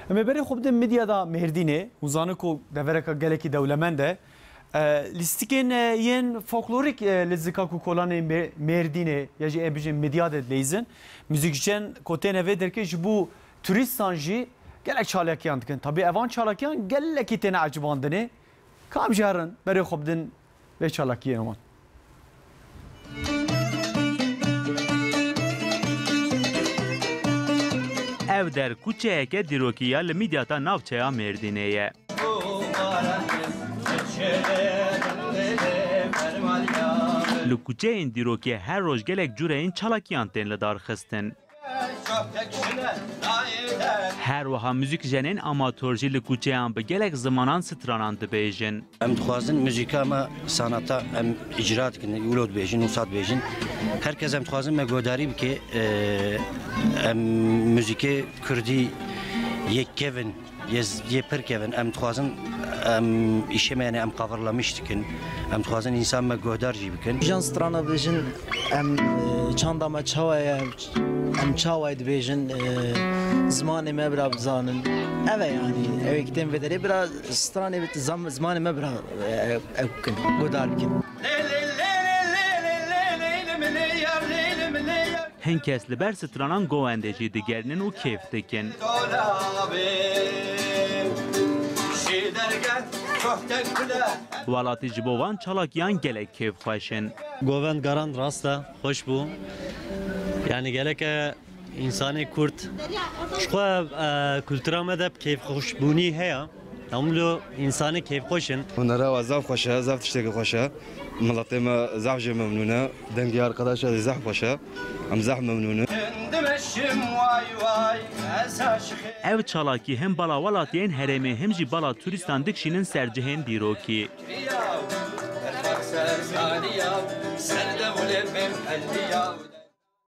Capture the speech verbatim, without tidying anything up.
Em ê berê xwe bidin Midyada Mêrdînê. Hûn zanin ku devereka gelekî dewlemend e. E, lîstikên, e, yên folklorîk, e, li zikak û kolanê Mê-, Mêrdînê ya jî ê bijin Midyadê dileyzin. Muzîkjen ku têne vê derkê ji bo turîstan jî gelek çalakiyan dikin. Tabî evan çalakiyan gelekî têne ecibandinê. Kam jî herin berê xwe bidin vê çalakiyên wan. Ev der kuçeyeke dîrokî ya li Midyata navçeya Mêrdînê ye. Li kuçeyên dîrokê her roj gelek cureyên çalakiyan tên lidarxistin. Her wiha muzîkjenên amator jî li kuçeyan bi gelek zimanan stranan dibêjin. Em dixwazin muzîka me, sanata em îcra dikin, wilo dibêjin, wisa dibêjin. Her kes em dixwazin me guhdarî bike. Em muzîkê kurdî yê kevin, yê, yê pir kevin. Em dixwazin em îşê me, yani em coverlamiş dikin. Em dixwazin însan me guhdar jî bikin. Jan strana dibêjin, em, e, çanda me çawa ye, em çawa dibêjin, e, zimanê me bira bizanin. Ev e yani, ew ê kitên vê derê bira stranê bit zam-, zimanê me bira, e, ew bikin, guhdar bikin. Hin kes li ber stranan govendê jî digerînin û kêf dikin. Welatî ji bo van çalakiyan gelek kêfxweş in. Govend garan rast e, xweş bû. Yani geleke însanê Kurd ji xwe, e, kultura me de bi kêfxweşbûnî heye. Hemû însanê kêfxweş in. Hunera we zaf xweş e, zaf tiştekî xweş e. Miletê me zaf jê memnûn e. Dengê arkadaşa zî zaf xweş e. Em zaf memnûn in. Ev çalakî him bala welatiyên herêmê him jî bala turîstan dikişînin ser cihên dîrokî.